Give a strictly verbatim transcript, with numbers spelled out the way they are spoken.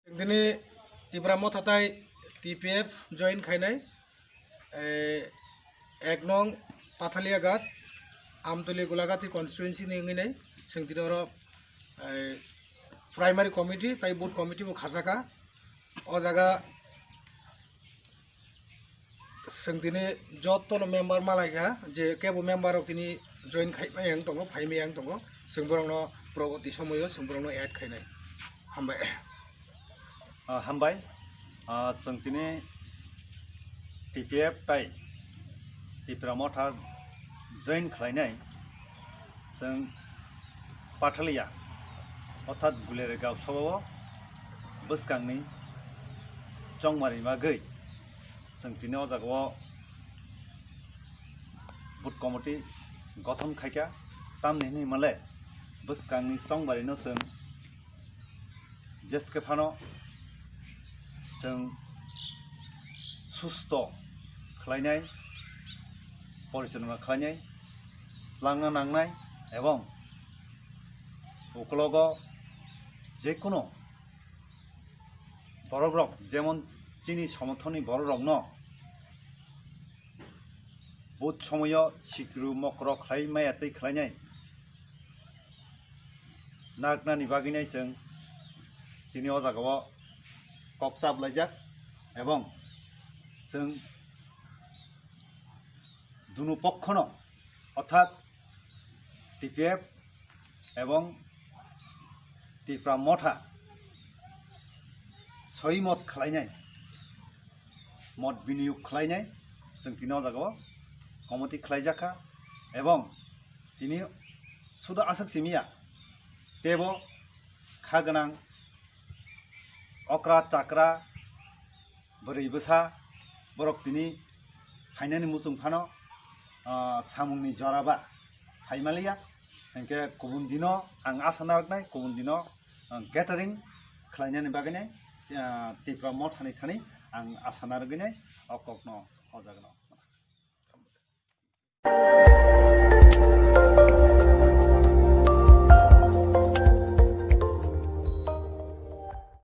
Dini Tipra Motha tai T P F join khainai, eh, ek nong Pathaliaghat, Amtuli Gulagati constituency ni wngwi nai, chwng tini oro, eh, primary committee tai booth committee bo khajaka. O jaga chwng tini jotono member malaikha, je kebo member rok tini join khaimai ang tongo, phaimai ang tongo, chwng borokno poroboti somoyo chwng borokno add khainai. Hambai. Ah, hambai. Ah, chwng tini T P F tai Tipra Motha join khlainai. Chwng Pathalia, orthat Gulere Gausao bwskangni chongmari bagwi chwng tini o jagao booth committee gothon khaikha, tamni hwnwi male bwskangni chongmarino chwng jeske phano chwng susto khlainai, porichalona khlainai, langna nangnai ebong ukologo jekunu borokrok, jemon chini somothoni borokrokno booth somoyo sikru mokro khlai maya twi khlainai naknani bagwinai chwng tini o jagao kok chap laijak, ebong chwng dunu pokhono, orthat T P F ebong Tipra Motha soi mot khlainai, mot biniyog khlainai, chwng tini o jagao committee khlaijakha, ebong tini suda aswk simiya, tebo kha gwnang okra chakra, bwrwi bwsa, borok tini phainani muchung phano, ah, samungni jora ba phaimaliya. Hinkhe kubun dino ang asa narwknai, kubun dino, ah, gathering khlainani bagwinai, ah, Tipra Mothani thani ang asa narwgwinai o kokno o jagano.